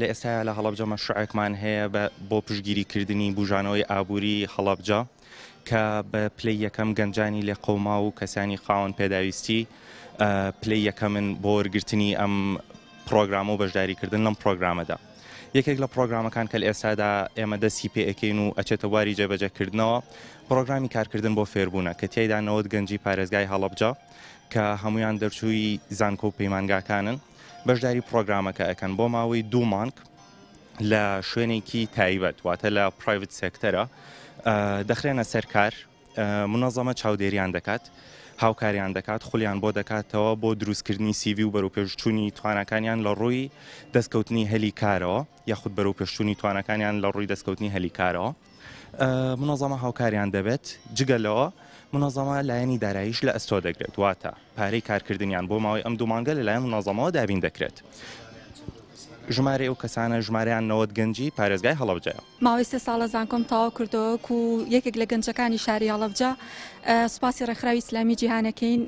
لە ئێستایا لە هەڵەبجە مەشروعێکمان هەیە بە بۆ پشتگیری کردنی بوژانەوەی ئابووری هەڵەبجە کە بە پلەی یەکەم گەنجانی لێقەوماو و کەسانی خاوەن پێداویستی پلەی یەکەمن بۆ وەرگرتنی ئەم پرۆگرامە و بەشداریکردن لەم پرۆگرامەدا. یەکێک لە پرۆگرامەکان کە لە ئێستادا ئێمە دەستی پێ ئەکەین و ئەچێتە بواری جێبەجێکردنەوە پرۆگرامی کارکردن بۆ فێربوونە کە تیایدا 90 گەنجی پارێزگای هەڵەبجە کە هەمویان دەرچووی زانکۆ و پەیمانگاکانن بەشداری پرۆگرامەکە ئەکەن بۆ ماوەی دوو مانگ لە شوێنێکی تایبەت واتە لە private sector ە دەخرێنە سەر کار منەزەمە چاودێریان دەکات هاوکاریان دەکات خولیان بۆ دەکاتەوە بۆ دروستکردنی CV و بەرەوپێشچوونی تواناکانیان لە ڕووی دەستکەوتنی هەلی کارەوە یاخود بەرەوپێشچوونی تواناکانیان لە ڕووی دەستکەوتنی هەلی کارەوە منەزەمە هاوکاریان دەبێت جگە لەوە منەزەمە لایەنی داراییش لە ئەستۆ دەگرێت واتە پارەی کارکردنیان بۆ ماوەی ئەم دوو مانگە لەلایەن منەزەمەوە دابین دەکرێت. ژمارەی ئەو کەسانە ژمارەیان 90 گەنجی پارێزگای هەڵەبجەیە. ماوەی سێ ساڵە زانکۆم تەواو کردەوە وەکو یەکێک لە گەنجەکانی شاری هەڵەبجە سوپاسی ڕێکخراوی ئیسلامی جیهانەکەین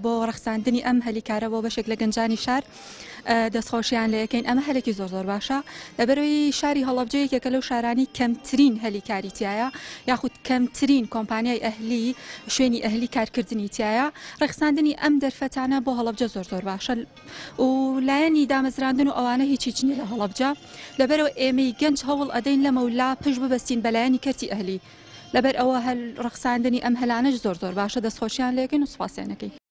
بۆ ڕەخساندنی ئەم هەلی کارە بۆ بەشێک لە گەنجانی شار دەستخۆشیان لێ ئەکەین ئەمە هەلێکی زۆر زۆر باشە لەبەرەوەی شاری هەڵەبجە یەکێکە لەو شارانی کەمترین هەلی کاری تایە یاخود کەمترین کۆمپانیای ئەهلی شوێنی ئەهلی کارکردنی تایە ڕێکخساندنی ئەم دەرفەتانە بۆ هەڵەبجە زۆر زۆر باشە و لایەنی دامەزراندن و ئەوانە هیچ هیچ نییە لە هەڵەبجە لەبەرەوە ئێمەی گەنج هەوڵ ئەدەین لەمەولا پشت ببەستین بە لایەنی کەرتی ئەهلی لەبەر ئەوە هەل ڕەخساندنی ئەم هەلانەش زۆر زۆر باشە دەستخۆشیان لێکەین و سوپاسیان ئەکەین.